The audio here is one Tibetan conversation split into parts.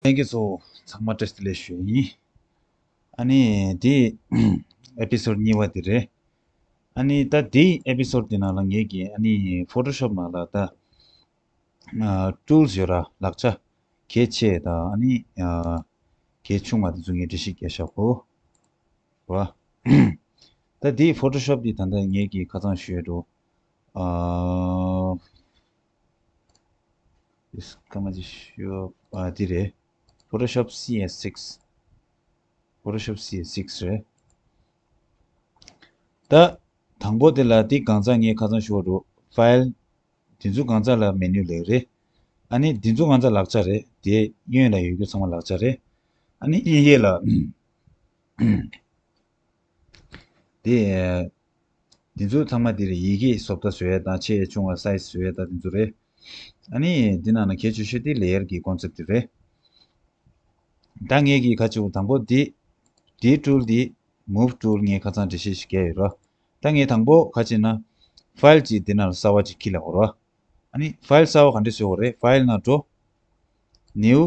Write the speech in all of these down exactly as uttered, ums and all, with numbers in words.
ལྷན་རྒྱས་ཚོ་ཚང་མ་བཀྲ་ཤིས་བདེ་ལེགས་ཞུ་ཡིན། ཨ་ནི་འདི་ཨེ་པི་སོ་ཌི་གཉིས་པ་འདི་རེད། ཨ་ནི་ད་འདི་ཨེ་པི་སོ་ཌི་འདི་ནང་ལ་ངེད་ཀྱིས་ཨ་ནི་ཕོ་ཊོ་ཤོབ་ནང་ལ་ད་ཊུལ་སི་ཡོད་ར། ལག་ཆ་གལ་ཆེ་དང་ཨ་ནི་གལ་ཆུང་བ་དེ་ཚོ་ངས་འགྲེལ་བཤད་རྒྱག་བཞག་གོ་ར། ད་འདི་ཕོ་ཊོ་ཤོབ་འདི་ད་ལྟ་ངེད་ཀྱིས་ཁ་སང་ཞུས་འགྲོ། ཨ། སྐར་མ་གཅིག་ཤོག་ཨ། འདི་རེད། Photoshop C S six Photoshop C S six རེད། ད་དང་པོ་དེ་ལ་འདི་གང་ཚང་ངས་ཁ་སང་ཞུ་བ་འགྲོ། ཕའིལ། འདི་ཚོ་གང་ཚང་ལ་མེ་ནུ་ལབ་རེད། ཨ་ནི་འདི་ཚོ་གང་ཚང་ལག་ཆ་རེད། དེ་གཡོན་ལ་ཡོད་རྒྱུ་ཚང་མ་ལག་ཆ་རེད། ཨ་ནི་དབྱིན་ཡིག་ལ། དེ། འདི་ཚོ་ཚང་མ་འདི་རེད། ཡི་གེ་བཟོ་ལྟ་བཟོ་ཡས་དང་ཆེ་ཆུང་བ་སའི་ཛི་བཟོ་ཡས་དང་འདི་ཚོ་རེད། ཨ་ནི་འདི་ནང་ན་གལ་ཆེ་ཤོས་དེ་ལེ་ཡར་གྱི་ཀོན་སེབ་དེ་རེད། ད་ངས་ཀྱི་ཁ་ཆེ་བོ་དང་པོ་འདི། འདིའི་ཊུལ་འདི་མུབ་ཊུལ་ངས་ཁ་སང་འགྲེལ་བཤད་ཞིག་བརྒྱབ་ཡོད་རོ། ད་ངས་དང་པོ་ཁ་ཆེ་ན་ཕའིལ་གཅིག་འདི་ནང་ལ་གསར་བ་གཅིག་ཁྱེར་ལ་འོ་རོ། ཨ་ནི་ཕའིལ་གསར་བ་ག་འདྲ་བཟོས་འོ་རེད། ཕའིལ་ནང་འགྲོ། ནིའུ།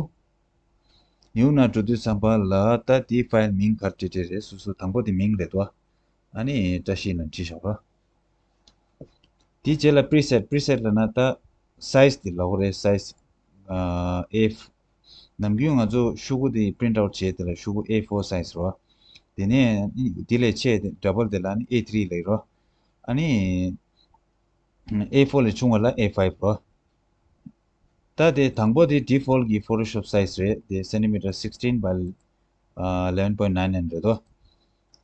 ནིའུ་ནང་འགྲོ་དུས་ཙམ་པ་ལ་ད་དེའི་ཕའིལ་མིང་ག་རེ་སྤྲད་སྤྲད་རེད། སོ་སོ་དང་པོ་དེ་མིང་རེད་དོ། ཨ་ནི་བཀྲ་ཤིས་ནང་བྲིས་བཞག་རོ། དེའི་རྗེས་ལ་པི་རི་སེ་ཊི། པི་རི་སེ་ཊི་ལབ་ན་ད་སའི་ཛི་དེ་ལབ་དགོས་རེད། སའི་ཛི། ཨ། ཨེ་ཕོར། ནམ་རྒྱུན་ང་ཚོ་ཤོག་གུ་དེ་པི་རིན་ཊི་ཨའུཊ་བྱས་དེ་ལ་ཤོག་གུ་ཨེ་ཕོར་སའི་ཛི་རོ། དེ་ནས་དེ་ལས་ཆེ་དེ་ཌབ་བལ་དེ་ལ་ནི་ཨེ་ཐི་རི་ལབ་རོ། ཨ་ནི་ཨེ་ཕོར་ལས་ཆུང་བ་ལ་ཨེ་ཕའིབ་རོ། ད་དེ་དང་པོ་དེ་ཌི་ཕོལ་གྱི་ཕོ་ཊོ་ཤོབ་སའི་ཛི་རེད། དེ་སེན་ཊི་མི་ཊར་sixteen by eleven point nine nine རེད་དོ།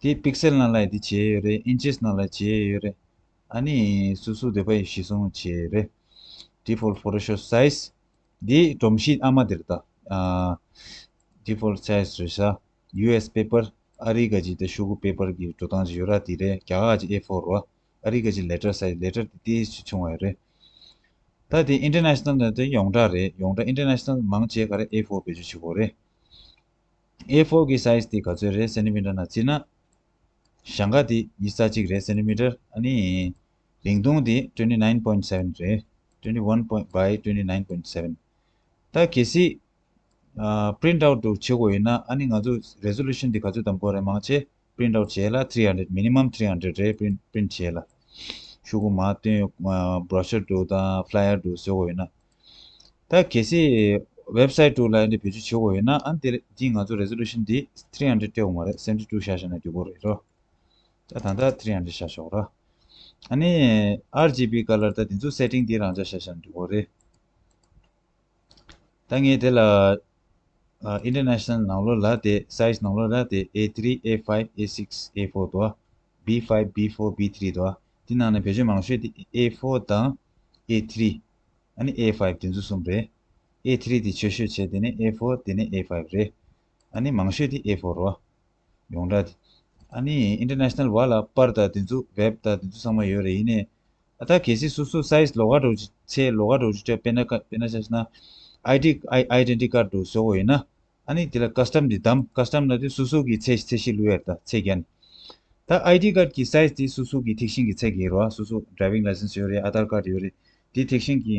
དེ་པིག་སེལ་ནང་ལ་དེ་བྱས་ཡོད་རེད། ཨིན་ཅིས་ནང་ལ་བྱས་ཡོད་རེད། ཨ་ནི་སོ་སོ་འདོད་པ་ཡི་གཞི་བཟུང་བྱས་ཡོད་རེད། ཌི་ཕོལ་ཕོ་ཊོ་ཤོབ་སའི་ཛི། དེ་སྒྲོམ་གཞི་ཨ་མ་དེ་རེད་ད། ཨ། ཌི་ཕོལ་སའི་ཛི་རེད་ཤག་ཡུ་ཨེས་པེ་པར། ཨ་རི་ག་ཅིག་དེ་ཤོག་གུ་པེ་པར་གྱི་འགྲོ་སྟངས་ཅིག་ཡོད་ར། དེ་རེད། རྒྱ་གར་གྱི་ཨེ་ཕོར་རོ། ཨ་རི་ག་ཅིག་ལེ་ཊར་སའི་ཛི། ལེ་ཊར་དེ་ཏིས་ཅིག་ཆུང་བ་ཡོད་རེད། ད་དེ་ཨིན་ཊར་ནེ་ཤ་ནལ་ནང་དེ་ཡོངས་གྲགས་རེད། ཡོངས་གྲགས་ཨིན་ཊར་ནེ་ཤ་ནལ་མང་ཆེ་ག་རེ་ཨེ་ཕོར་བེད་སྤྱོད་བྱེད་དགོས་རེད། ཨེ་ཕོར་གྱི་སའི་ཛི་དེ་ག་ཚོད་རེད། སེན་ཊི་མི་ཊར་ནང་བརྩིས་ན། ཞེང་ཁ་དེ་ཉི་ཤུ་རྩ་གཅིག་རེད། སེན་ཊི་མི་ཊར། ཨ་ནི་རིང་ཐུང་དེ་twenty nine point seven རེད། twenty one point by twenty nine point seven། ད་གལ་སྲིད། ཨ། པི་རིན་ཊི་ཨའུཊ་འདྲ་བོ་བྱེད་དགོས་ཡོད་ན། ཨ་ནི་ང་ཚོ་རེ་ཟོ་ལུ་ཤན་དེ་ག་ཚོད་བདམས་དགོས་རེད། མང་ཆེ་པི་རིན་ཊི་ཨའུཊ་བྱས་ལ་three hundred། མི་ནི་མམ་three hundred རེད། པི་རིན་ཊི་པི་རིན་ཊི་བྱས་ལ། ཤོག་གུ་མར་སྟོན། ཨ། བྷོ་རོ་ཤར་འདྲ་བོ་དང་ཕི་ལའི་ཡར་འདྲ་བོ་བཟོ་དགོས་ཡོད་ན། ད་གལ་སྲིད་ཝེབ་སའིཊ་འདྲ་བོ་ལ་འདི་བེད་སྤྱོད་བྱེད་དགོས་ཡོད་ན། ཨ་ནི་དེ་འདི་ང་ཚོ་རེ་ཟོ་ལུ་ཤན་འདི་three hundred སྤྲད་དགོས་མ་རེད། seventy two བཞག་བཞག་ན་འགྲིག་གི་རེད་རོ། ད་ད་ལྟ་three hundred བཞག་ཆོག་ར། ཨ་ནི་ཨར་ཇི་བི་ཀ་ལར་ད་འདི་ཚོ་སེ་ཊིང་འདི་རང་འཇགས་བཞག་བཞག་ན་འགྲིག་གི་རེད། ད་ངས་དེ་ལ་ཨ་ཨིན་ཊར་ནེ་ཤ་ནལ་ནང་ལོགས་ལ་དེ་སའི་ཛི་ནང་ལོགས་ལ་དེ་A three A five A six A four འདུག་བ། B five B four B three འདུག་བ། དེ་ནང་ནས་བེད་སྤྱོད་མང་ཤོས་དེ་A four དང་A three། ཨ་ནི་A five དེ་ཚོ་གསུམ་རེད། A three དེ་ཆེ་ཤོས་བྱས། དེ་ནས A four། དེ་ནས A five རེད། ཨ་ནི་མང་ཤོས་དེ A four རེད་བ། ཡོངས་གྲགས་དེ། ཨ་ནི་ཨིན་ཊར་ནེ་ཤ་ནལ་བར་ལ་པར་དང་དེ་ཚོ་ཝེབ་དང་དེ་ཚོ་ཚང་མ་ཡོད་རེད། ཡིན་ནའི་ཨ་ད་གལ་སྲིད་སོ་སོ་སའི་ཛི་ལོགས་ཀ་འདྲ་བོ་ཅིག་ཚད་ལོགས་ཀ་འདྲ་བོ་ཅིག་སྤྲད། དཔེར་ན་ཀ་དཔེར་ན་ཆ་བཞག་ན་ཨའི་ཌི་ཨའི་ཨའི་ཌེན་ཊི་ཊི་ཀཱཌ་འདྲ་བོ་བཟོ་དགོས་ཡོད་ན། ཨ་ནི་དེ་ལ་ཀ་སི་ཊམ་དེ་བདམས། ཀ་སི་ཊམ་ལབ་དུས་སོ་སོ་གི་ཚད་ཚད་གཞི་བླུག་ཡ་རེད། ད་ཚད་བརྒྱབ་ནས། ད་ཨའི་ཌི་ཀཱཌ་གི་སའི་ཛི་དེ་སོ་སོ་གི་ཐིག་ཤིང་གི་ཚད་བརྒྱབ་རེད་བ། སོ་སོ་ཌ་རའི་ཝིང་ལའི་སེན་སི་ཡོད་རེད། ཨ་དྷར་ཀཱཌ་ཡོད་རེད། དེ་ཐིག་ཤིང་གི་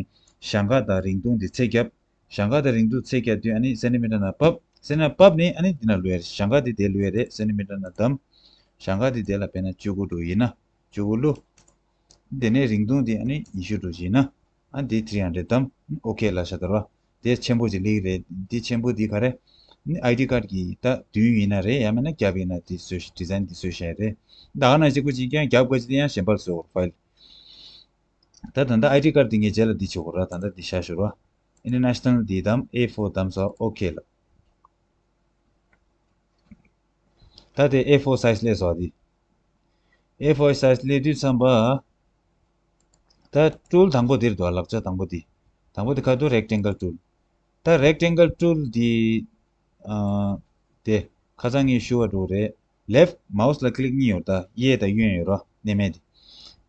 ཞེང་ཁ་དང་རིང་ཐུང་དེ་ཚད་བརྒྱབ། ཞེང་ཁ་དང་རིང་ཐུང་ཚད་བརྒྱབ་དུས་ཨ་ནི་སེན་ཊི་མི་ཊར་ནང་ཕབ། སེན་ཊི་མི་ཊར་ཕབ་ནས་ཨ་ནི་འདི་ནང་བླུག་ཡ་རེད། ཞེང་ཁ་དེ་དེ་བླུག་ཡ་རེད། སེན་ཊི་མི་ཊར་ནང་བདམས། ཞེང་ཁ་དེ་དེ་ལ་དཔེར་ན་བཅུ་དགུ་འདྲ་བོ་ཡིན་ན་བཅུ་དགུ་བླུགས། དེ་ནས་རིང་ཐུང་དེ་ཨ་ནི་ཉི་ཤུ་འདྲ་བོ་ཡིན་ན། ཨ་འདི་three hundred བདམས། ཨོ་ཁེ་ལབ་བཞག་ད་ར། དེ་ཆེན་པོ་ཅིག་སླེབས་རེད། འདི་ཆེན་པོ་འདི་ག་རེ། ཨ་ནི་ཨའི་ཌི་ཀཱཌ་གི་ད་མདུན་ཡིན་ན་རེད། ཡང་མིན་ན་རྒྱབ་ཡིན་ན་འདི་བཟོས་ཤག་ཌི་ཛའིན་འདི་བཟོས་བཞག་རེད། ད་ག་ནང་བཞིན་ཁོ་གཅིག་ཀྱང་རྒྱབ་ཁ་ཅིག་དེ་ཡང་གཞན་པར་བཟོ་ཕའིལ། ད་ད་ལྟ་ཨའི་ཌི་ཀཱཌ་འདི་ངས་རྗེས་ལ་འདི་བྱེད་དགོས་ར། ད་ལྟ་འདི་བཞག་ཞོར་བ། ཨིན་ཊར་ནེ་ཤ་ནལ་འདི་བདམས། A four བདམས་སོང་། ཨོ་ཁེ་ལབ། ད་དེ་A four སའི་ཛི་སླེབས་སོང་། འདི་A four སའི་ཛི་སླེབས་དུས་ཙམ་པ། ད་ཊུལ་དང་པོ་འདིར་འདུག་ལག་ཆ་དང་པོ་འདི། དང་པོ་འདི་ག་འདུག་རེག་ཊེང་གལ་ཊུལ། ད་རེག་ཊེང་གལ་ཊུལ་འདི། ཨ། དེ་ཁ་སང་ངས་ཞུ་བ་འདྲ་བོ་རེད། ལེཕ་མའོ་སི་ལ་ཀི་ལིག་གཉིས་ཡོད། ད་གཡས་དང་གཡོན་ཡོད་རོ། གནས་མལ་འདི།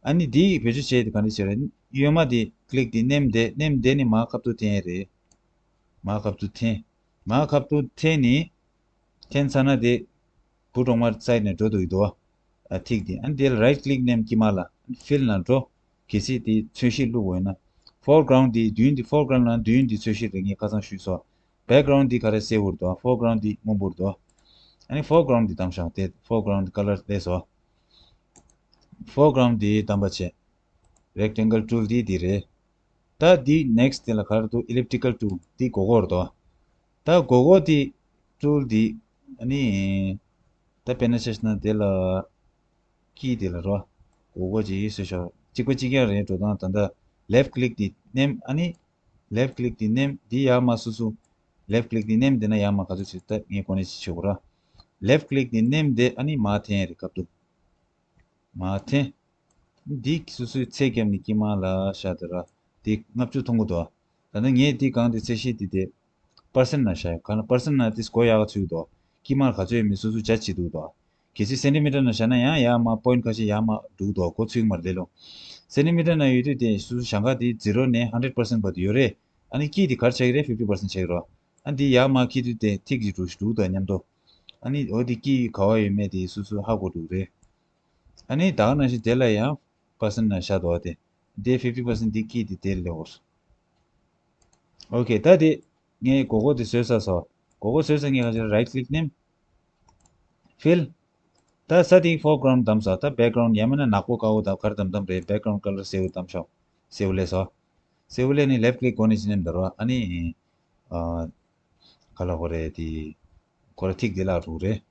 ཨ་ནི་འདི་བེད་སྤྱོད་བྱེད་དེ་ག་འདྲ་བྱེད་རེད། གཡོན་མ་འདི་ཀི་ལིག་འདི་མནན་བསྡད། མནན་བསྡད་ནས་མར་ཁ་ཐུག་འཐེན་རེད། མར་ཁ་ཐུག་འཐེན། མར་ཁ་ཐུག་འཐེན་ནི། འཐེན་ཚར་ན་དེ་བུ་གྲོག་མ་སའིཌ་ནས་འགྲོ་འདུག་ཡོད་དོ། ཨ་ཐིག་དེ། ཨ་ནི་དེ་ལ་རའིཊ་ཀི་ལིག་མནན། དཀྱིལ་མ་ལ་ཕིལ་ནང་འགྲོ། གལ་སྲིད་དེ་ཚོས་གཞི་བླུག་དགོས་ན། ཕོར་གྷ་རའུན་དེ་མདུན་དེ། ཕོར་གྷ་རའུན་ནང་མདུན་དེ་ཚོས་གཞི་རེད། ངས་ཁ་སང་ཞུས་སོང་། background འདི་ག་རེ་སེར་པོ་རེད་དོ། foreground འདི་སྔོན་པོ་རེད་དོ། ཨ་ནི་foreground འདི་བདམས་ཤག་དེ་foreground color སླེབས་སོང་། foreground འདི་བདམས་པ་བྱས། rectangle tool འདི་འདི་རེད། ད་འདི་next དེ་ལ་ག་རེ་འདུག elliptical tool འདི་སྒོར་སྒོར་རེད་དོ། ད་སྒོར་སྒོར་འདི་tool འདི་ཨ་ནི་ད་དཔེར་ན་ཆ་བཞག་ན་དེ་ལ་ཀི་དེ་ལ་རོ། སྒོར་སྒོར་ཅིག་ཡིས་བཟོས་ཤོག་གཅིག་པ་གཅིག་རྐྱང་རེད་འགྲོ་སྟངས། ད་ལྟ་left click དེ་མནན། ཨ་ནི་left click དེ་མནན། དེ་ཡར་མར་སོ་སོ་left click དེ་མནན། དེ་ན་ཡར་མར་ག་ཚོད་བྱེད། ད་ངས་གོ་ནས་ཅིག་བྱེད་དགོས་ར། left click དེ་མནན། དེ་ཨ་ནི་མར་འཐེན་རེད་སྐབས་དུ། མར་འཐེན། འདི་སོ་སོའི་ཚད་བརྒྱབ་ནས་དཀྱིལ་མ་ལ་བཞག་དེ་ར། དེ་ལྔ་བཅུ་མཐོང་གི་འདུག་ད་ནི་ངས་འདི་གང་དེ་ཚད་གཞི་དེ་དེ་percent ན་བཞག་གང་ལ་percent ན་དེ་སྒོར་ཡག་ག་ཚུད་འདུག་དཀྱིལ་མ་ལ་ག་ཚོད་ཡོད་མེད་སོ་སོ་ཇ་བྱེད་འདུག་དོ། གལ་སྲིད་centimeter ན་བཞག་ན་ཡང་ཡར་མར་point ཁ་ཤས་ཡར་མར་འདུག་དོ། གོ་ཚུད་མར་ལེ་ལོ། centimeter ན་ཡོད་དུས་དེ་སོ་སོ་བཞག་ག་དེ་zero ནས་hundred percent བར་དུ་ཡོད་རེད། ཨ་ནི་དཀྱིལ་དེ་ག་རེ་ཆགས་ཀྱི་རེད། fifty percent ཆགས་ཀྱི་རོ། ཨ་འདི་ཡར་མར་འཁྱེར་དུས་དེ་ཐིག་ཅིག་འགྲོ་ཞིག་འདུག་དོ་མཉམ་དུ། ཨ་ནི་འོ་དེ་དཀྱིལ་ག་བ་ཡོད་མེད་དེ་སོ་སོ་ཧ་གོ་འགྲོ་གི་རེད། ཨ་ནི་ད་ག་ནང་བཞིན་དེ་ལ་ཡང་percent ན་བཞག་འདུག་བ་དེ། དེ་fifty percent དེ་དཀྱིལ་དེ་དེ་ལེའོ། ཨོ་ཁེ། ད་དེ་ངས་སྒོར་སྒོར་དེ་བཟོས་ཚར་སོང་། སྒོར་སྒོར་བཟོས་ཚར་ངས་ག་ཅིག་right click མནན། fill། ད་ས་དེ་foreground བདམས་སོང་། ད་background ཡང་མིན་ན་ནག་པོ་དཀར་པོ་དང་ག་རེ་བདམས་བདམས་རེད། background color སེར་པོ་བདམས་ཤོག་སེར་པོ་སླེབས་སོང་། སེར་པོ་སླེབས་ནས་left click སྒོ་ནས་ཅི་ནས་འདར་བ། ཨ་ནི་ཨ་ག་ལ་གོ་རེད་དེ། ཁོ་ར་ཐིག་དེ་ལ་འགྲོ་གི་རེད།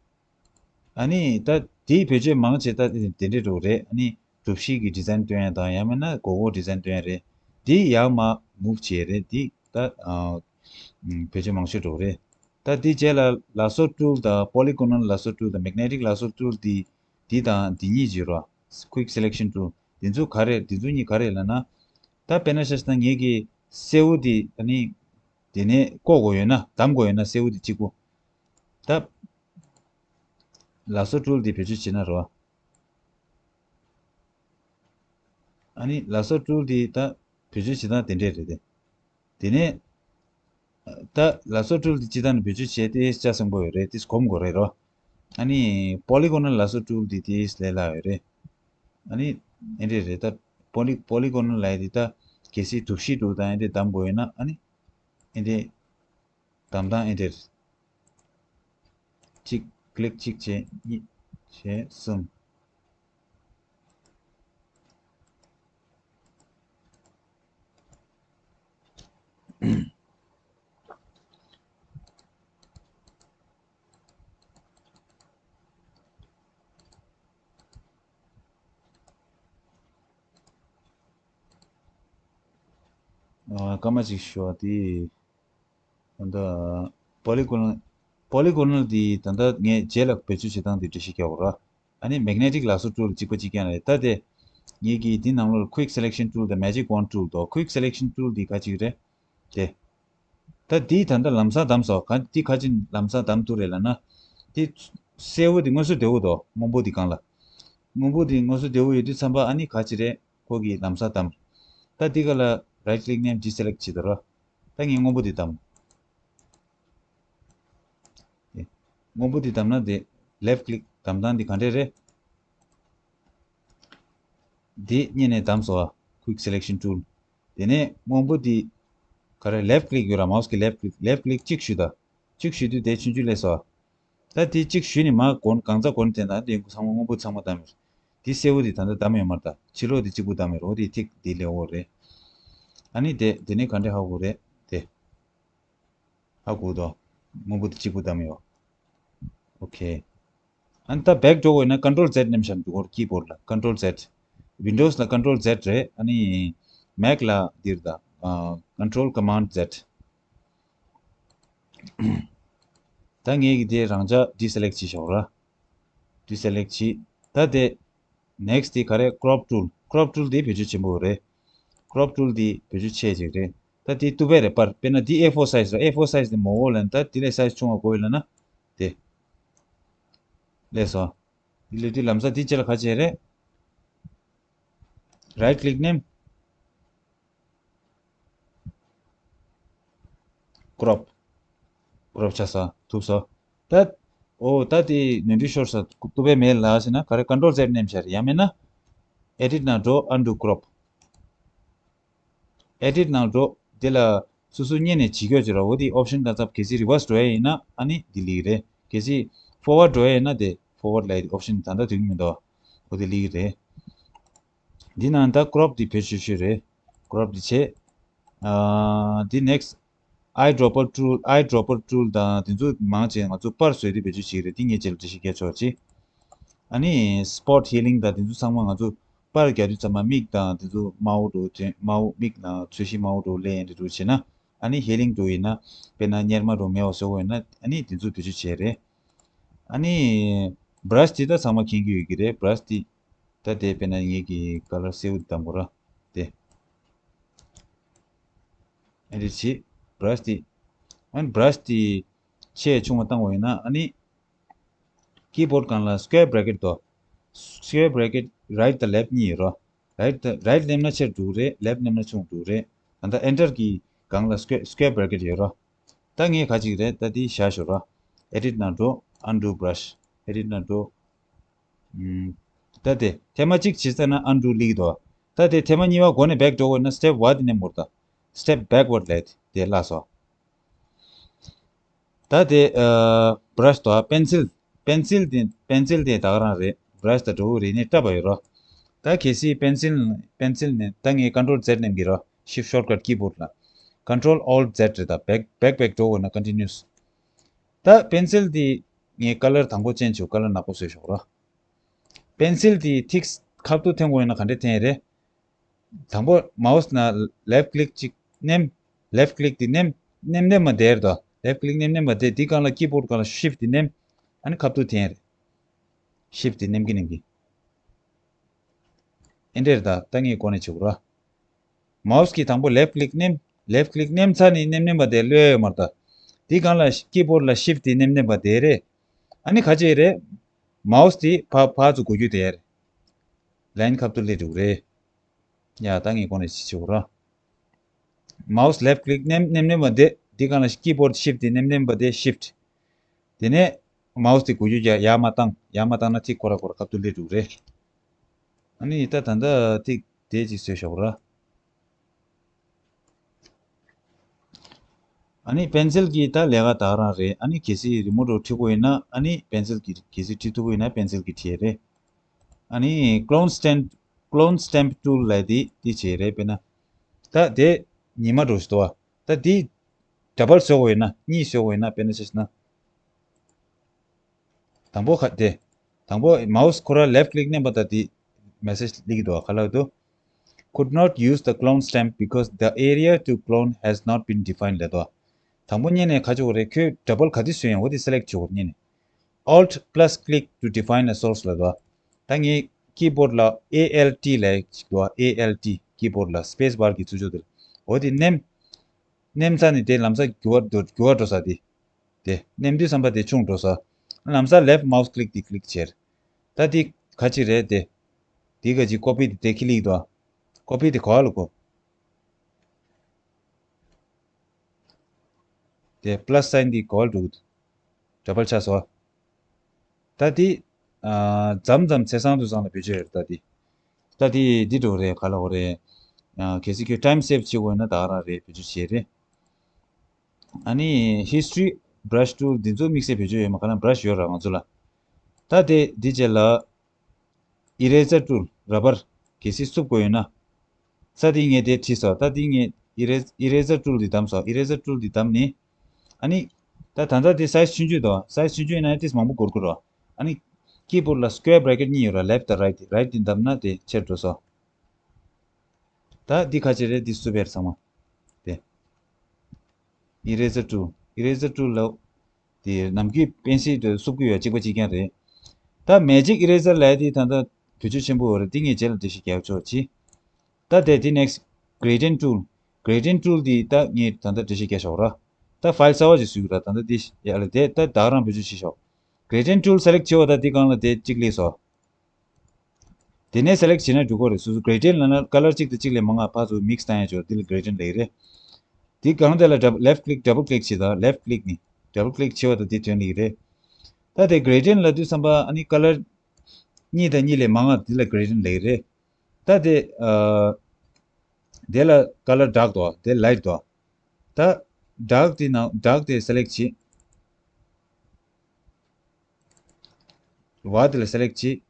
ཨ་ནི་ད་དེའི་བེད་སྤྱོད་མང་ཆེ་ད་དེ་འདྲས་འགྲོ་གི་རེད། ཨ་ནི་གྲུ་བཞི་གི་design སྟོན་ཡ་དང་ཡང་མིན་ན་སྒོར་སྒོར་design སྟོན་ཡ་རེད། དེ་ཡར་མར་move བྱེད་ཡ་རེད། དེ་ད་ཨ་བེད་སྤྱོད་མང་ཤོས་འགྲོ་གི་རེད། ད་དེ་རྗེས་ལ་lasso tool དང་polygonal lasso tool དང་magnetic lasso tool དེ་དེ་དང་དེ་གཉིས་བརྗེ་རོགས། quick selection tool དེ་ཚོ་ག་རེ་དེ་ཚོ་གཉིས་ག་རེ་ལབ་ན། ད་དཔེར་ན་ཆ་བཞག་ན་ངེད་ཀྱི་སེར་པོ་དེ་ཨ་ནི་དེ་ནས་བཀོག་དགོས་ཡོད་ན་བདམས་དགོས་ཡོད་ན་སེར་པོ་དེ་གཅིག་པོ། ད་lasso tool དེ་བེད་སྤྱོད་བྱེད་ན་རོ། ཨ་ནི་lasso tool དེ་ད་བེད་སྤྱོད་བྱེད་སྟངས་དེ་འདྲས་རེད་དེ། དེ་ནས་ད་lasso tool དེ་སྤྱི་བཏང་ནས་བེད་སྤྱོད་བྱས་ཏེ་ལྕགས་སྲིན་པོ་ཡོད་རེད། དེ་སྒོམ་དགོས་རེད་རོ། ཨ་ནི་polygonal lasso tool དེ་དེ་ལས་སླ་ཡོད་རེད། ཨ་ནི་ཨེ་འདྲས་རེད། ད་poly- polygonal ལབ་ཡ་དེ་ད་གལ་སྲིད་གྲུ་བཞི་འདུག་དང་ཨེ་འདྲས་བདམས་དགོས་ཡོད་ན་ཨ་ནི་ཨེ་འདྲས་བདམས་སྟངས་ཨེ་འདྲས་རེད། གཅིག click གཅིག་བྱས། གཉིས་བྱས། གསུམ། ཨ། སྐར་མ་གཅིག་ཞུ་བ་དེ། ད་ལྟ་polygonal- polygonal དེ་ད་ལྟ་ངས་རྗེས་ལ་བེད་སྤྱོད་བྱེད་སྟངས་དེ་འགྲེལ་བཤད་རྒྱག་དགོས་ར། ཨ་ནི་magnetic lasso tool གཅིག་པ་གཅིག་རྐྱང་རེད། ད་དེ་ངེད་ཀྱིས་འདི་ནང་ལོགས་ལ་quick selection tool དང་magic wand tool དོ། quick selection tool འདི་ག་ཅིག་རེད། དེ། ད་འདི་ད་ལྟ་ལམ་སང་བདམས་སོང་། ག- འདི་ག་ཅིག་ལམ་སང་བདམས་ཐུབ་རེད་ལབ་ན། འདི་སེར་པོ་འདི་དངོས་སུ་བདེ་པོ་འདུག་སྔོན་པོ་འདི་སྒང་ལ། སྔོན་པོ་འདི་དངོས་སུ་བདེ་པོ་ཡོད་དུས་ཙམ་པ་ཨ་ནི་ག་ཅིག་རེད། ཁོ་གིས་ལམ་སང་བདམས། ད་འདི་ག་ལ་right click ནས་deselect བྱེད་དོ་ར། ད་ངས་སྔོན་པོ་འདི་བདམས། སྔོན་པོ་འདི་བདམས་ན་དེ་left click བདམས་སྟངས་འདི་ག་འདྲས་རེད། འདི་སྔོན་ནས་བདམས་སོང་བ། quick selection tool དེ་ནས་སྔོན་པོ་འདི་ག་རེ་left click ཡོད་ར། mouse གི་left click left click གཅིག་གཞུ་ད། གཅིག་གཞུ་དུས་དེ་ཆུང་ཆུང་སླེབས་སོང་བ། ད་དེ་གཅིག་གཞུས་ནས་མར་གོན་གང་ཚ་གོན་དེ་ན་དེ་ཚང་མ་སྔོན་པོ་ཚང་མ་བདམས་ཡོད་རེད། དེ་སེར་པོ་དེ་ད་ལྟ་བདམས་ཡོད་མ་རེད། ད་ཕྱི་ལོགས་དེ་གཅིག་པུ་བདམས་ཡོད་རེད། འོ་དེ་ཐིག་དེ་ལས་འོ་རེད། ཨ་ནི་དེ་དེ་ནས་ག་འདྲས་ཧ་གོ་རེད་དེ། ཧ་གོ་དོ། སྔོན་པོ་དེ་གཅིག་པུ་བདམས་ཡོད། ཨོ་ཁེ། ཨ་ནི་ད་back འགྲོ་དགོས་ན་control Z མནན་བཞག་འདུག་གོ keyboard ལ་control Z། Windows ལ་control Z རེད། ཨ་ནི་Mac ལ་འདིར་ད་ཨ་control command Z། ད་ངས་ཀྱི་དེ་རང་འཇགས་deselect བྱེད་ཤོག་ར། deselect བྱེད། ད་དེ་next དེ་ག་རེ་crop tool crop tool དེ་བེད་སྤྱོད་ཆེན་པོ་རེད། crop tool དེ་བེད་སྤྱོད་ཆེ་ཅིག་རེད། ད་དེ་ཏུ་པས་རེད་པར་དཔེར་ན་དེ་A four size རེད། A four size དེ་མོ་འོ་ལ་ད་དེ་ལས་size ཆུང་བ་དགོས་ཡོད་ལ་ན་དེ་ལས་སོ། དེ་ལས་དེ་ལམ་སང་དེ་ཅི་ལ་ག་བྱེད་རེད། right click མནན། crop crop ཆགས་སོང་། ཐུབ་སོང་། ད་ཨོ་ད་དེ་ནོར་འཁྲུལ་ཤོར་སོང་། ཏུ་པས་མེད་ལ་ཟེར་ན་ག་རེ་control Z མནན་བྱ་རེད། ཡང་མེད་ན་edit ནང་འགྲོ། undo crop edit ནང་འགྲོ། དེ་ལ་ སོ་སོ་སྔོན་ནས་བྱེད་ཀྱོག་བྱེད་ར། འོ་དེ་ཨོབ་ཤན་ག་ཚབ་གལ་སྲིད་རི་ཝར་སི་འགྲོ་ཡ་ཡིན་ན་ཨ་ནི་དེ་ལེགས་རེད། གལ་སྲིད་ཕོར་ཝར་ཌི་འགྲོ་ཡ་ཡིན་ན་དེ་ཕོར་ཝར་ཌི་ལབ་ཡ་དེ་ཨོབ་ཤན་ད་ལྟ་དུས་མི་འདུག་འོ་དེ་ལེགས་རེད། འདི་ནང་ད་ཀྲོབ་འདི་བེད་སྤྱོད་ཤོས་རེད། ཀྲོབ་འདི་བྱས། ཨ་འདི་ནེག་སི་ཨའི་ཌོ་པར་ཊུལ། ཨའི་ཌོ་པར་ཊུལ་དང་དེ་ཚོ་མང་ཆེ་ང་ཚོ་པར་བཟོས་ཏེ་བེད་སྤྱོད་བྱེད་ཀྱི་རེད། འདི་ངས་རྗེས་ལ་འགྲེལ་བཤད་རྒྱག་ཆོག་ཅིག་ཨ་ནི་སི་པོཊ་ཧི་ལིང་དང་དེ་ཚོ་ཚང་མ་ང་ཚོ་པར་རྒྱག་དུས་ཚང་མ་མིག་དང་དེ་ཚོ་དམར་པོ་འགྲོ་དེ་དམར་པོ་མིག་ནང་ཚོས་གཞི་དམར་པོ་འགྲོ་ལེན་འདྲ་འགྲོ་བྱས་ན། ཨ་ནི་ཧི་ལིང་འགྲོ་ཡིན་ན་དཔེར་ན་གཉེར་མ་འགྲོ་མེད་པ་བཟོ་དགོས་ཡིན་ན་ཨ་ནི་དེ་ཚོ་བེད་སྤྱོད་བྱས་རེད། ཨ་ནི་བྷ་ར་ཤི་དེ་ད་ཚང་མ་མཁྱེན་གྱི་ཡོད་ཀྱི་རེད། བྷ་ར་ཤི་དེ་ད་དེ་དཔེར་ན་ངེད་ཀྱི་ཀ་ལར་སེའུ་དེ་བཏང་དགོས་ར་དེ། ཨ་འདྲ་བྱེད། བྷ་ར་ཤི་དེ། ཨ་ནི་བྷ་ར་ཤི་དེ་ཆེ་ཆུང་བ་བཏང་བ་ཡིན་ན་ཨ་ནི་ཀི་བྷོཌ་སྒང་ལ་སི་ཀུ་ཝེར་བྷི་རེ་ཀེཊ་དོ། སི་ཀུ་ཝེར་བྷི་རེ་ཀེཊ་རའིཊ་དང་ལེཕཊ་གཉིས་ཡོད་རོ། རའིཊ་དང་རའིཊ་མནན་ན་ཆེར་འགྲོ་གི་རེད། ལེཕཊ་མནན་ན་ཆུང་འགྲོ་གི་རེད། ད་ལྟ་ཨེན་ཊར་གྱི་སྒང་ལ་སི་ཀུ་ཝེར་སི་ཀུ་ཝེར་བྷི་རེ་ཀེཊ་ཡོད་རོ། ད་ངས་ག་ཅིག་རེད། ད་དེ་བཞག་ཞོར་རོ། ཨེ་ཌིཊ་ནང་འགྲོ། ཨན་ཌུ་བྷ་ར་ཤི། ཨེ་ཌིཊ་ནང་འགྲོ། ཨུམ། ད་དེ་ཐེངས་མ་གཅིག་བྱས་ཚར་ན་ཨན་ཌུ་ལེགས་འདུག་ད་དེ་ཐེངས་མ་གཉིས་པ་འགོ་ནས་བེག་འགྲོ་དགོས་ན་སི་ཊེབ་ཝ་དེ་ནས་མུར་ད། སི་ཊེབ་བེག་ཝར་ཌི་ལབ་དེ་བརླག་སོང་། ད་དེ་ཨ་བྷ་ར་ཤི་དང་པེན་སིལ། པེན་སིལ་དེ་པེན་སིལ་དེ་ད་ག་རང་རེད། བྷ་ར་ཤི་དང་འགྲོ་གི་རེད། ནས་བཀྲ་བ་ཡོད་རོ། ད་གལ་སྲིད་པེན་སིལ་པེན་སིལ་ནས་ད་ངས་ཀོན་ཊོལ་ཛེཌ་མནན་གྱི་རོ། ཤིཕ་ཤོཊ་ཀཊ་ཀི་བྷོཌ་ལ། ཀོན་ཊོལ་ཨོལ་ཛེཌ་རེད། ད་བེག་བེག་བེག་འགྲོ་དགོས་ན་ཀོན་ཊི་ནིའུ་སི། ད་པེན་སིལ་དེ་ངས་ཀ་ལར་དང་པོ་ཅེན་ཇི་བྱེད། ཀ་ལར་ནག་པོ་བཟོས་ཤོག་རོ། པེན་སིལ་དེ་ཐིག་ཁ་ཐུག་འཐེན་དགོས་ཡིན་ན་ག་འདྲས་འཐེན་ཡས་རེད། དང་པོ་མའོ་སི་ནང་ལེཕཊ་ཀི་ལིག་ཅིག་མནན། ལེཕཊ་ཀི་ལིག་དེ་མནན། མནན་མནན་མ་བསྡད་རེད་དོ། ལེཕཊ་ཀི་ལིག་མནན་མནན་མ་བསྡད། དེའི་སྒང་ལ་ཀི་བྷོཌ་སྒང་ལ་ཤིཕ་དེ་མནན། ཨ་ནི་ཁ་ཐུག་འཐེན་རེད། ཤིཕ་དེ་མནན་གྱིན་མནན་གྱིན། ཨེ་འདྲས་རེད། ད་ད་ངས་འགོ་ནས་བྱེད་དགོས་ར། མའོ་སི་གིས་དང་པོ་ལེཕཊ་ཀི་ལིག་མནན། ལེཕཊ་ཀི་ལིག་མནན་ཚར་ནས་མནན་མནན་པ་དེ་གློད་ཡོད་མ་རེད་ད། དེའི་སྒང་ལ་ཀི་བྷོཌ་ལ་ཤིཕ་དེ་མནན་མནན་པ་དེ་རེད། ཨ་ནི་ག་ཅིག་རེད། མའོ་སི་དེ་ཕར་ཕར་ཚུར་འགུལ་རྒྱུ་དེ་རེད། ལའིན་ཁ་ཐུག་སླེབས་འགྲོ་གི་རེད། ཡ་ད་ངས་གོང་ནས་ཅིག་བྱེད་དགོས་ར། མའོ་སི་ལེཕཊ་ཀི་ལིག་མནན་མནན་མནན་པ་དེ། དེའི་སྒང་ལ་ཀི་བྷོཌ་ཤིཕ་དེ་མནན་མནན་པ་དེ་ཤིཕ། དེ་ནས་མའོ་སི་དེ་འགུལ་སྐྱོད་རྒྱག་ཡར་མར་བཏང་། ཡར་མར་བཏང་ན་ཐིག་ཁོ་ར་ཁོ་ར་ཁ་ཐུག་སླེབས་འགྲོ་གི་རེད། ཨ་ནི་ད་ད་ལྟ་ཐིག་དེ་ཅིག་བཟོས་ཤོག་ར། ཨ་ནི་པེན་སིལ་གྱི་ད་ལས་ཀ་ད་ག་རང་རེད། ཨ་ནི་གལ་སྲིད་རི་མོ་འདྲ་བྲི་དགོས་ཡིན་ན་ཨ་ནི་པེན་སིལ་གྱི་གལ་སྲིད་བྲི་ཐུབ་ཀྱི་ཡིན་ན་པེན་སིལ་གྱི་བྲི་ཡས་རེད། ཨ་ནི་ཀོ་ལོན་སི་ཊེམ་ཀོ་ལོན་སི་ཊེམ་ཊུལ་ལབ་དེ་དེ་བྱས་རེད། དཔེར་ན་ད་དེ་ཉི་མ་འདྲ་ཞིག་འདུག་བ། ད་དེ་ཌབ་བལ་བཟོ་དགོས་ཡོད་ན། གཉིས་བཟོ་དགོས་ཡོད་ན། དཔེར་ན་ཆ་བཞག་ན། དང་པོ་ཁ་དེ། དང་པོ་མའོ་སི་ཁོ་ར་ལེཕཊ་ཀི་ལིག་མནན་པ་དང་དེ་མེ་སེཇ་སླེབས་ཀྱི་འདུག་བ། ག་ལབ་འདུག Could not use the clone stamp because the area to clone has not been defined ལབ་འདུག་དང་པོ་སྔོན་ནས་ག་བྱེད་དགོས་རེད། ཁྱོད་ཌབ་བལ་ག་དུས་བཟོས་ཡོང་། འོ་དེ་སེ་ལེག་བྱེད་དགོས་རེད། སྔོན་ནས། Alt plus click to define a source ལབ་འདུག་ད་ངས་ཀི་བྷོཌ་ལ་ཨེ་ཨེལ་ཊི་ལབ་ཅིག་འདུག་ཨེ་ཨེལ་ཊི་ཀི་བྷོཌ་ལ་སི་པེ་སི་བར་གྱི་ཚུར་ཕྱོགས་དེར། འོ་དེ་མནན། མནན་ཚར་ནས་དེ་ལམ་སང་འགྱུར་བ་འགྲོ་འགྱུར་བ་འགྲོ་ས་དེ། དེ་མནན་དུས་ཙམ་པ་དེ་ཆུང་འགྲོ་ས། ལམ་སང་ལེཕཊ་མའོ་སི་ཀི་ལིག་དེ་ཀི་ལིག་བྱས། ད་དེ་ག་ཅིག་རེད་དེ། དེ་ག་ཅིག་ཀོ་པི་དེ་དེ་ཁི་ལིག་འདུག་ཀོ་པི་དེ་ག་པ་ལ་གོ། དེ་པ་ལ་སི་སའིན་དེ་ག་པ་ལ་འགྲོ་གི་འདུག་ཌབ་བལ་ཆགས་སོང་། ད་དེ་ཨ་མཚམས་མཚམས་ཚེས་བཟང་དུས་བཟང་ལ་བེད་སྤྱོད་ཡོད་རེད། ད་དེ་ད་དེ་འདི་འགྲོ་རེད། ག་ལ་འོ་རེད། ཨ་གལ་སྲིད་ཁྱོད་ཊའིམ་སེབ་བྱེད་དགོས་ན་ད་ག་རང་རེད། བེད་སྤྱོད་བྱེད་རེད། ཨ་ནི་ཧི་སི་ཊོ་རི་བྷ་ར་ཤི་ཊུལ་འདི་ཚོ་དམིགས་བསལ་བེད་སྤྱོད་ཡོད་མ་རེད། ག་ལ་བྷ་ར་ཤི་ཡོད་ར་ང་ཚོ་ལ། ད་དེ་འདི་རྗེས་ལ་ཨི་རེ་ཟར་ཊུལ་ར་བར་གལ་སྲིད་བསུབ་དགོས་ཡོད་ན། ས་དེ་ངས་དེ་བྲིས་སོང་། ད་དེ་ངས་ཨི་རེ་ཨི་རེ་ཟར་ཊུལ་འདི་བདམས་སོང་། ཨི་རེ་ཟར་ཊུལ་འདི་བདམས་ནས། ཨ་ནི་ད་ད་ལྟ་དེ་སའིཛ་ཆུང་ཆུང་འདུག་སའིཛ་ཆུང་ཆུང་ཡིན་ན་ཏིས་མང་པོ་འགོར་གི་རེད། ཨ་ནི་ཀི་བྷོཌ་ལ་སི་ཀུ་ཝེར་བྷི་རེ་ཀེཊ་གཉིས་ཡོད་ར། ལེཕཊ་དང་རའིཊ། རའིཊ་འདི་བདམས་ན་དེ་ཆེར་འགྲོ་སོང་། ད་འདི་ག་ཅི་རེད། འདི་བསུབ་པ་རེད་ཚང་མ། དེ་ཨི་རེ་ཟར་ཊུལ། ཨི་རེ་ཟར་ཊུལ་ལ་དེ་ནམ་རྒྱུན་པེན་སིལ་དེ་བསུབ་གི་ཡོད། གཅིག་པ་གཅིག་རྐྱང་རེད། ད་མེ་ཇིག་ཨི་རེ་ཟར་ལབ་ཡ་དེ་ད་ལྟ་བེད་སྤྱོད་ཆེན་པོ་ཡོད་རེད། དེ་ངས་རྗེས་ལ་འགྲེལ་བཤད་རྒྱག་ཆོག་ཅིག་ད་དེ་དེ་ནེག་སི་གྷེ་རེ་ཌི་ཡེན་ཊུལ། གྷེ་རེ་ཌི་ཡེན་ཊུལ་དེ་ད་ངས་ད་ལྟ་འགྲེལ་བཤད་རྒྱག་ཆོག་ར། ད་ཕའིལ་གསར་པ་ཅིག་བཟོས་ཡོད་ར། ད་ལྟ་དེ་ཡ་ལ་དེ་ད་ད་ག་རང་བེད་སྤྱོད་བྱེད་ཆོག་གྷེ་རེ་ཌི་ཡེན་ཊུལ་སེ་ལེག་བྱེད་པ་ད་དེ་སྒང་ལ་དེ་གཅིག་སླེབས་སོང་། དེ་ནས་སེ་ལེག་བྱས་ན་འགྲིག་གི་རེད། སོ་སོ་གྷེ་རེ་ཌི་ཡེན་ཊི་ལབ་ན་ཀ་ལར་གཅིག་དང་གཅིག་ལས་མང་ང་ཕར་ཚུར་མིག་སི་བཏང་ཡ་ཅིག་ཡོད། དེ་ལ་གྷེ་རེ་ཌི་ཡེན་ཊི་ལབ་ཀྱི་རེད། དེའི་སྒང་དེ་ལ་ཌབ་ལེཕཊ་ཀི་ལིག་ཌབ་ལ་ཀི་ལིག་བྱེད་དང་། ལེཕཊ་ཀི་ལིག་ནི་ཌབ་ལ་ཀི་ལིག་བྱེད་པ་དང་དེ་ཐོན་ལེ་གི་རེད། ད་དེ་གྷེ་རེ་ཌི་ཡེན་ཊི་ལབ་དུས་ཙམ་པ་ཨ་ནི་ཀ་ལར་གཉིས་དང་གཉིས་ལས་མང་ང་དེ་ལ་གྷེ་རེ་ཌི་ཡེན་ཊི་ལབ་ཀྱི་རེད། ད་དེ་ཨ་དེ་ལ་ཀ་ལར་ཌརྐ་འདུག་དེ་ལའིཊ་འདུག་ད་ ད་dark དེ་ནང་dark དེ་select བྱེད། བ་དེ་ལ་select བྱེད།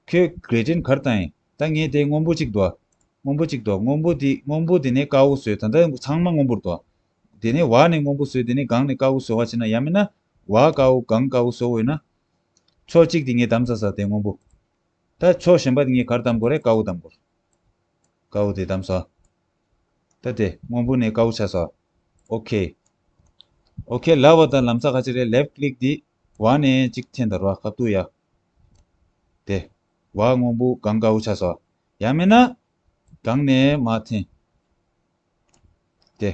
ཁྱོད་gradient ག་རེ་བཏང་ཡིན། ད་ངས་དེ་སྔོན་པོ་གཅིག་འདུག་སྔོན་པོ་གཅིག་འདུག་སྔོན་པོ་དེ་སྔོན་པོ་དེ་ནས་དཀར་པོ་བཟོས། ད་ལྟ་ཚང་མ་སྔོན་པོ་འདུག་དེ་ནས་བ་ནས་སྔོན་པོ་བཟོས། དེ་ནས་སྒང་ནས་དཀར་པོ་བཟོ་བ་བྱས་ན། ཡང་མིན་ན་བ་དཀར་པོ་སྒང་དཀར་པོ་བཟོ་དགོས་ཡོད་ན། ཕྱོགས་གཅིག་དེ་ངས་བདམས་ཚར་ཚར། དེ་སྔོན་པོ། ད་ཕྱོགས་གཞན་པ་དེ་ངས་ག་རེ་བདམས་དགོས་རེད། དཀར་པོ་བདམས་དགོས། དཀར་པོ་དེ་བདམས་སོང་། ད་དེ་སྔོན་པོ་ནས་དཀར་པོ་ཆགས་སོང་། ཨོ་ཁེ། ཨོ་ཁེ་ལབ་པ་དང་ལམ་སང་ག་ཅི་རེད། left click དེ་བ་ནས་གཅིག་འཐེན་དང་རོ། ཁ་ཐུག་ཡ། དེ་བ་སྔོན་པོ་སྒང་དཀར་པོ་ཆགས་སོང་། ཡང་མིན་ན་སྒང་ནས་མར་འཐེན། དེ་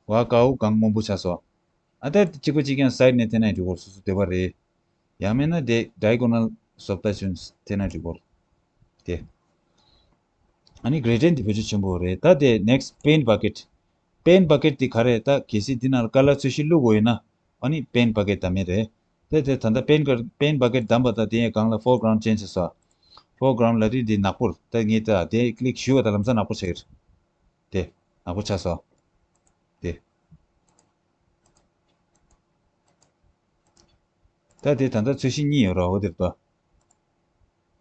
བ་དཀར་པོ་སྒང་སྔོན་པོ་ཆགས་སོང་། ཨ་ད་གཅིག་པ་གཅིག་རྐྱང་side ནས་འཐེན་ན་འགྲིག་གོ། སོ་སོ་འདོད་པ་རེད། ཡང་མིན་ན་དེ་diagonal བཟོ་ལྟ་ཅུང་འཐེན་ན་འགྲིག་གོ། དེ། ཨ་ནི་gradient དེ་བེད་སྤྱོད་ཆེན་པོ་རེད། ད་དེ་next paint bucket། paint bucket དེ་ག་རེ། ད་གལ་སྲིད་འདི་ནང་ལ་ཀ་ལར་ཚོས་གཞི་བླུག་དགོས་ཡོད་ན། ཨ་ནི་paint bucket བདམས་ཡས་རེད། དེ་དེ་ད་ལྟ་paint bucket paint bucket བདམས་པ་དང་དེ་ཡང་སྒང་ལ་foreground change བྱས་སོང་། foreground ལབ་དུས་འདི་ནག་པོར། ད་ངས་ད་དེ་click ཞུས་པ་དང་ལམ་སང་ནག་པོ་ཆགས་ཀྱི་རེད། དེ་ནག་པོ་ཆགས་སོང་། དེ། ད་དེ་ད་ལྟ་ཚོས་གཞི་གཉིས་ཡོད་ར། འོ་དེར་ལྟོས།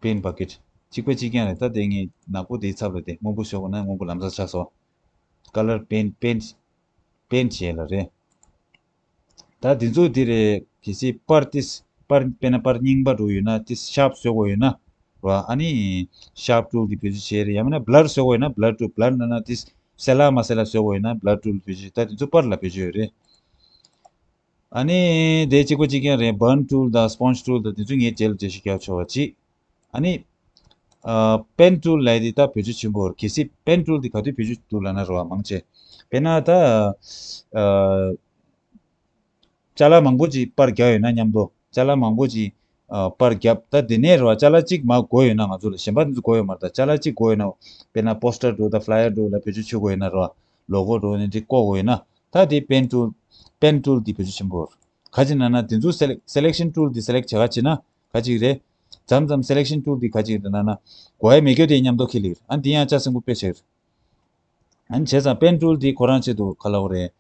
paint bucket གཅིག་པ་གཅིག་རྐྱང་རེད། ད་དེ་ངས་ནག་པོ་དེའི་ཚབ་ལ་དེ་སྔོན་པོ་ཤོག་ན་སྔོན་པོ་ལམ་སང་ཆགས་སོང་། color paint paint paint བྱས་ལ་རེད། ད་དེ་ཚོ་དེ་རེད། གལ་སྲིད་པར་ཏིས་པར་དཔེར་ན་པར་རྙིང་པ་འགྲོ་ཡོད་ན་ཏིས་sharp བཟོ་དགོས་ཡོད་ན་ར། ཨ་ནི་sharp tool དེ་བེད་སྤྱོད་བྱས་རེད། ཡང་མིན་ན་blur བཟོ་དགོས་ཡོད་ན་blur tool blur ན་ན་ཏིས་གསལ་ལ་མ་གསལ་ལ་བཟོ་དགོས་ཡོད་ན་blur tool བེད་སྤྱོད། ད་དེ་ཚོ་པར་ལ་བེད་སྤྱོད་ཡོད་རེད། ཨ་ནི་དེ་གཅིག་པ་གཅིག་རྐྱང་རེད། burn tool དང་sponge tool དང་དེ་ཚོ་ངས་རྗེས་ལ་འགྲེལ་བཤད་རྒྱག་ཆོག་པ་ཅིག་ཨ་ནི་ཨ་pen tool ལབ་དེ་ད་བེད་སྤྱོད་ཆེན་པོ་རེད། གལ་སྲིད་pen tool དེ་ག་དུས་བེད་སྤྱོད་འདུག་ལབ་ན་རེད་བ། མང་ཆེ་དཔེར་ན་ད་ཨ་ཅ་ལག་མང་པོ་ཅིག་པར་རྒྱག་ཡོད་ན་མཉམ་དུ་ཅ་ལག་མང་པོ་ཅིག་ཨ་པར་རྒྱབ། ད་དེ་ནས་རེད་བ། ཅ་ལག་གཅིག་མར་དགོས་ཡོད་ན། ང་ཚོ་ལ་གཞན་པ་དེ་ཚོ་དགོས་ཡོད་མ་རེད། ད་ཅ་ལག་གཅིག་དགོས་ཡོད་ན། དཔེར་ན་poster འགྲོ་དང་flyer འགྲོ་ལ་བེད་སྤྱོད་བྱེད་དགོས་ཡོད་ན་རེད་བ། logo འགྲོ་ནས་འདི་བཀོག་དགོས་ཡོད་ན། ད་དེ་pen tool pen tool འདི་བེད་སྤྱོད་ཆེན་པོ་རེད། ག་ཅི་ན་ན་དེ་ཚོ་sele- selection tool འདི་select བྱེད་ག་ཅི་ན་ག་ཅིག་རེད། མཚམས་མཚམས་selection tool འདི་ག་ཅིག་རེད་ན་ན་དགོས་ཡ་མེད་རྒྱུ་དེ་མཉམ་དུ་ཁེལ་ལེ་རེད། ཨ་ནི་འདི་ཡང་ལྕགས་སྲིན་པོ་དཔེ་ཆེ་རེད། ཨ་ནི་བྱས་ཙང་pen tool འདི་ཁོ་རང་ཆེད་དུ་ག་ལབ་དགོས་རེད།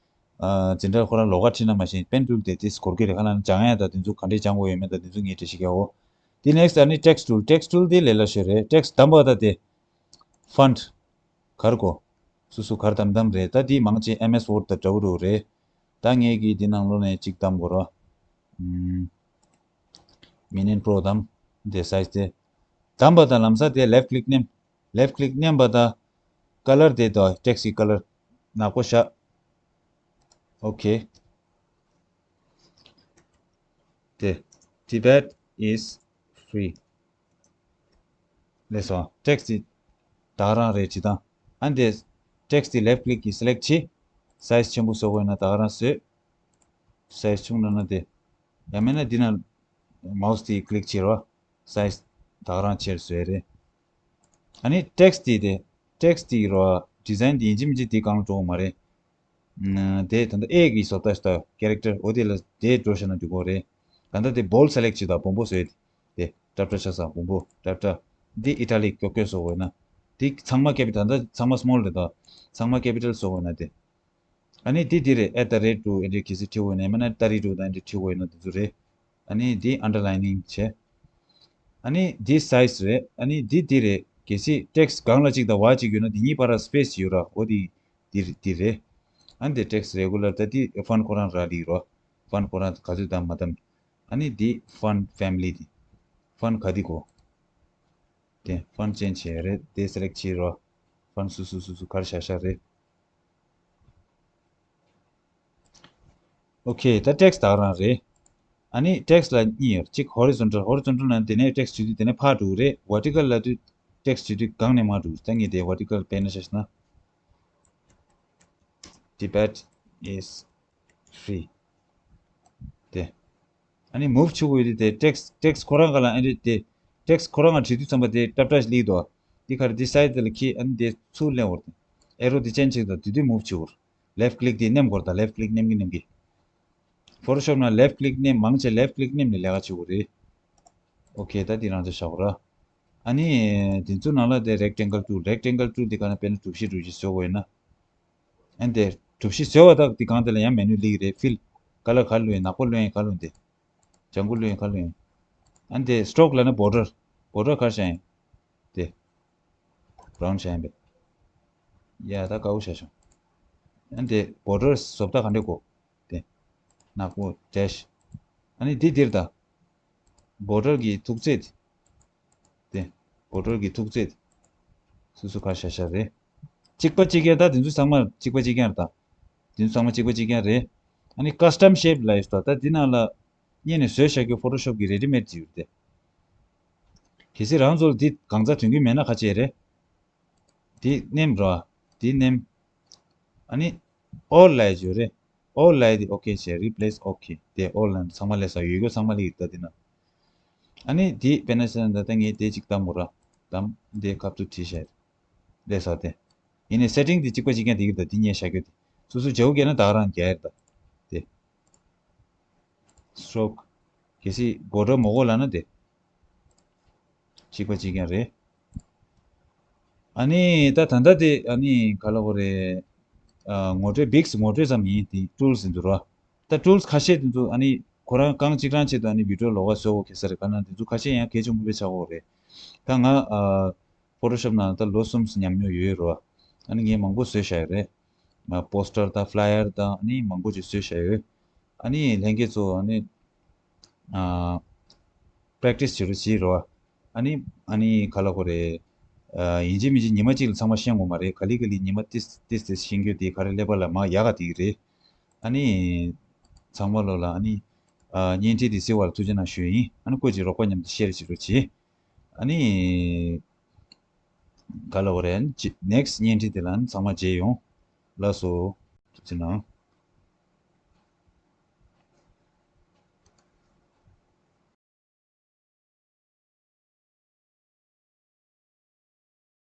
ཨ་འཛིན་གྲྭ་ཁོ་རང་ལོགས་ཀ་ཁྲིད་ན་མ་གཞི་pen tool དེ་དེ་འགོར་གི་རེད། ཁ་ན་སྦྱང་ཡ་ད་དེ་ཚོ་ག་འདྲས་སྦྱང་དགོས་ཡོད་མེད་ད་དེ་ཚོ་ངས་འགྲེལ་བཤད་རྒྱག་འོ། དེ་next ཨ་ནི་text tool text tool དེ་ལས་སླ་ཤོས་རེད། text བདམས་པ་ད་དེ་font གར་གོ། སོ་སོ་གར་དམ་དམ་རེད། ད་འདི་མང་ཆེ་M S Word དང་འདྲ་བོ་རུ་རེད། ད་ངས་ཀྱིས་འདི་ནང་ལོགས་ནས་གཅིག་དམ་གོ་རོ། ཨམ། Minion Pro དམ། འདི་size དེ། དམ་པ་དང་ལམ་སང་དེ་left click མནན། left click མནན་པ་དང་color དེ་དོ་text གི་color ནག་པོ་བཞག okay དེ། Tibet is free ལས་སོ། text དེ་ད་ག་རང་རེད་ཅི་དང་། ཨ་འདི་text དེ་left click གིས་select བྱེད། size ཆེན་པོ་བཟོ་དགོས་ན་ད་ག་རང་བཟོས། size ཆུང་ན་ན་དེ། ཡང་མིན་ན་འདི་ན་mouse དེ་click བྱེད་རོགས། size ད་ག་རང་ཆེར་བཟོས་རེད། ཨ་ནི་text དེ་དེ། text དེ་རོ་design དེ་ཡིན་གཅིག་མིན་གཅིག་དེ་གང་ལ་འགྲོ་གི་མ་རེད། ཨ་དེ་ད་ལྟ་ཨེ་གི་བཟོ་ལྟ་ཞིག་ད་character འོ་དེ་ལ་དེ་འགྲོ་བྱས་ན་འགྲིག་གོ་རེད། ད་ལྟ་དེ་bold select བྱེད་དང་སྦོམ་པོ་བཟོས་དེ་ཏྲབ་ཏྲ་ཆགས་སོང་། སྦོམ་པོ་ཏྲབ་ཏྲ། འདི་italic ཀྱོག་ཀྱོག་བཟོ་དགོས་ན། འདི་ཚང་མ་capital ད་ལྟ་ཚང་མ་small རེད་དོ། ཚང་མ་capital བཟོ་དགོས་ན་དེ། ཨ་ནི་འདི་འདི་རེད། at the rate དུ་འདི་གལ་སྲིད་བྲིས་དགོས་ན་མིན་ན་ཏ་རི་དུ་དང་འདི་བྲིས་དགོས་ན་འདི་ཚོ་རེད། ཨ་ནི་འདི་underlining བྱས། ཨ་ནི་འདི་size རེད། ཨ་ནི་འདི་འདི་རེད། གལ་སྲིད་text སྒང་ལ་གཅིག་དང་བ་གཅིག་ཡོད་ན་འདི་གཉིས་བར་ལ་space ཡོད་ར། འོ་འདི་འདི་འདི་རེད། ཨ་ནི་འདི་text regular ད་འདི་font ཁོ་རང་ར་འདི་རོ། font ཁོ་རང་ག་ཚོད་དམ་མ་དམ། ཨ་ནི་འདི་font family འདི། font ག་འདི་གོ། དེ་font change བྱས་རེད། དེ་select བྱེད་རོགས། font སུ་སུ་སུ་སུ་གར་བཞག་བཞག་རེད། okay ད་text ད་ག་རང་རེད། ཨ་ནི་text ལ་གཉིས་ཡོད། གཅིག་horizontal horizontal ན་དེ་ནས་text བྲིས་དུས་དེ་ནས་ཕར་འགྲོ་གི་རེད། vertical ལ་དུས་text བྲིས་དུས་སྒང་ནས་མར་འགྲོ་གི་རེད། ད་ངས་དེ་vertical དཔེར་ན་བཞག་ན། Tibet is free དེ། ཨ་ནི་move བྱེད་དགོས་ཡོད་དེ་text text ཁོ་རང་ག་ལ་ཨ་ནི་དེ་text ཁོ་རང་ང་བྲིས་དུས་ཙམ་པ་དེ་ཏྲབ་ཏྲ་ཞིག་ལིག་དོ། དེ་ཁར་དེ་side དེ་ལ་ཁྱེད་ཨ་ནི་དེ་ཚུར་ལེན་འོར་དེ། arrow དེ་ཅན་ཆེག་དང་དེ་དུས་move བྱེད་འོར། left click དེ་མནན་དགོས་ར། ད་left click མནན་གི་མནན་གི། Photoshop ན་left click མནན་མང་ཆེ་left click མནན་ནས་ལས་ཀ་བྱེད་དགོས་རེད། okay ད་དེ་རང་ཚོ་བཞག་གོ་ར། ཨ་ནི་དེ་ཚོ་ནང་ལ་དེ་rectangle tool rectangle tool དེ་ག་ན་དཔེར་ན་གྲུ་བཞི་གྲུ་བཞི་བཟོ་དགོས་ཡོད་ན། ཨ་ནི་དེ་ གྲུ་བཞི་བཟོས་པ་དག་དེ་གང་དེ་ལ་ཡང་མེ་ནུ་ལིག་རེད། ཕིལ་ཀ་ལར་ག་ལོན་ཡིན། ནག་པོ་ལོན་ཡིན། ག་ལོན་དེ། ལྗང་གུ་ལོན་ཡིན། ག་ལོན་ཡིན། ཨ་ནི་དེ་སི་ཊོག་ལབ་ན་བོར་ཌར། བོར་ཌར་ག་རེ་བཞག་ཡིན། དེ་བྷ་རའུན་བཞག་ཡིན་པས། ཡ་ད་དཀར་པོ་བཞག་བྱུང་། ཨ་ནི་དེ་བོར་ཌར་བཟོ་ལྟ་ག་འདྲ་དགོས། དེ་ནག་པོ་ཌེཤ། ཨ་ནི་དེ་འདིར་ད། བོར་ཌར་གྱི་ཐུག་ཚད། དེ། བོར་ཌར་གྱི་ཐུག་ཚད། སོ་སོ་ག་ཤ་ཤ་རེད། གཅིག་པ་གཅིག་རྐྱང་། ད་དེ་ཚོ་ཚང་མ་གཅིག་པ་གཅིག་རྐྱང་རེད་ད། དེ་ཚོ་ཚང་མ་གཅིག་པ་གཅིག་རྐྱང་རེད། ཨ་ནི་ཀ་སི་ཊམ་ཤེབ་ལབ་ཡོད་ད། ད་འདི་ནང་ལ་རྙེད་ནས་བཟོས་བཞག་རྒྱུ་ཕོ་ཊོ་ཤོབ་གི་རེ་ཌི་མེཌ་ཅིག་ཡོད་རེད་དེ། གལ་སྲིད་རང་ཚོ་ལ་འདི་གང་ཚ་དོན་གྱི་མེད་ན་ཁ་ཆེ་རེད། འདི་ནེམ་རོ། འདི་ནེམ། ཨ་ནི་ཨོལ་ལབ་ཡོད་རེད། ཨོལ་ལབ་ཡ་འདི་ཨོ་ཁེ་བྱས། རི་པི་ལེ་སི་ཨོ་ཁེ། དེ་ཨོལ་ལབ་ན་ཚང་མ་སླེབས་ས། ཡོད་རྒྱུ་ཚང་མ་སླེབས་ས་ཡོད་ད་འདི་ན། ཨ་ནི་འདི་དཔེར་ན་བཤད་ན་ད་ལྟ་ངས་དེ་གཅིག་བདམས་དགོས་ར། བདམས། འདི་ཁ་ཐུག་བྲིས་བཞག་སླེབས་ས་དེ། ཡིན་ནའི་སེ་ཊིང་འདི་གཅིག་པ་གཅིག་རྐྱང་དེ་གི་ད་འདི་ངས་བཞག་རྒྱུ་དེ། སོ་སོ་བྱ་བོ་རྒྱག་ན་ད་ག་རང་རྒྱག་ཡ་རེད་ད། དེ། སི་ཊོག་གལ་སྲིད་བྷོར་ཌར་མོ་གོ་ལབ་ན་དེ། གཅིག་པ་གཅིག་རྐྱང་རེད། ཨ་ནི་ད་ད་ལྟ་དེ་ཨ་ནི་ག་ལབ་དགོས་རེད། ཨ། ངོ་སྤྲོད། བིག་སི་ངོ་སྤྲོད་ཙམ་ཡིན། དེ་ཊུལ་སི་ཡིན་འདུག་ར། ད་ཊུལ་སི་ཁ་ཤས་དེ་ཚོ་ཨ་ནི་ཁོ་རང་རྐང་གཅིག་རང་ཆེད་དུ་ཨ་ནི་བི་ཌིའོ་ལོགས་ཀ་བཟོ་དགོས་ཁེལ་ས་རེད། ག་ན་དེ་ཚོ་ཁ་ཤས་ཡང་གལ་ཆེན་པོ་དཔེ་ཆགས་ཀྱི་ཡོད་རེད། ད་ང་ཨ། ཕོ་ཊོ་ཤོབ་ནང་ད་ལོ་གསུམ་ཙམ་ཉམས་མྱོང་ཡོད་རེད་བ། ཨ་ནི་ངས་མང་པོ་བཟོས་བཞག་ཡོད་རེད། ང་པོ་སི་ཊར་དང་ཕི་ལ་ཡར་དང་ཨ་ནི་མང་པོ་ཅིག་བཟོས་བཞག་ཡོད། ཨ་ནི་ལྷན་རྒྱས་ཚོ་ཨ་ནི་ཨ། པེ་རེག་ཊི་སི་བྱེད་རོགས་བྱེད་རོགས། ཨ་ནི་ཨ་ནི་ག་ལབ་དགོས་རེད། ཨ། ཡིན་གཅིག་མིན་གཅིག་ཉི་མ་གཅིག་ལ་ཚང་མ་ཤེས་དགོས་མ་རེད། ག་ལེ་ག་ལེ་ཉི་མ་ཏིས་ཏིས་ཏིས་ཤེས་རྒྱུ་དེ་ག་རེ་ཀླད་པ་ལ་མར་ཡག་ག་དེ་གི་རེད། ཨ་ནི་ཚང་མ་ལོ་ལ་ཨ་ནི་ཨ། བརྙན་འཕྲིན་དེ་གཟིགས་པར་ཐུགས་རྗེ་གནང་ཞུ་ཡིན། ཨ་ནི་སྐུ་མཁྱེན། རོགས་པ་མཉམ་དུ་ཤེར་བྱེད་རོགས་བྱེད། ཨ་ནི་ག་ལབ་དགོས་རེད། ནེག་སི་ཊི་བརྙན་འཕྲིན་དེ་ལ་ཨ་ནི་ཚང་མ་མཇལ་ཡོང་། ལགས་སོ། ཐུགས་རྗེ་གནང་།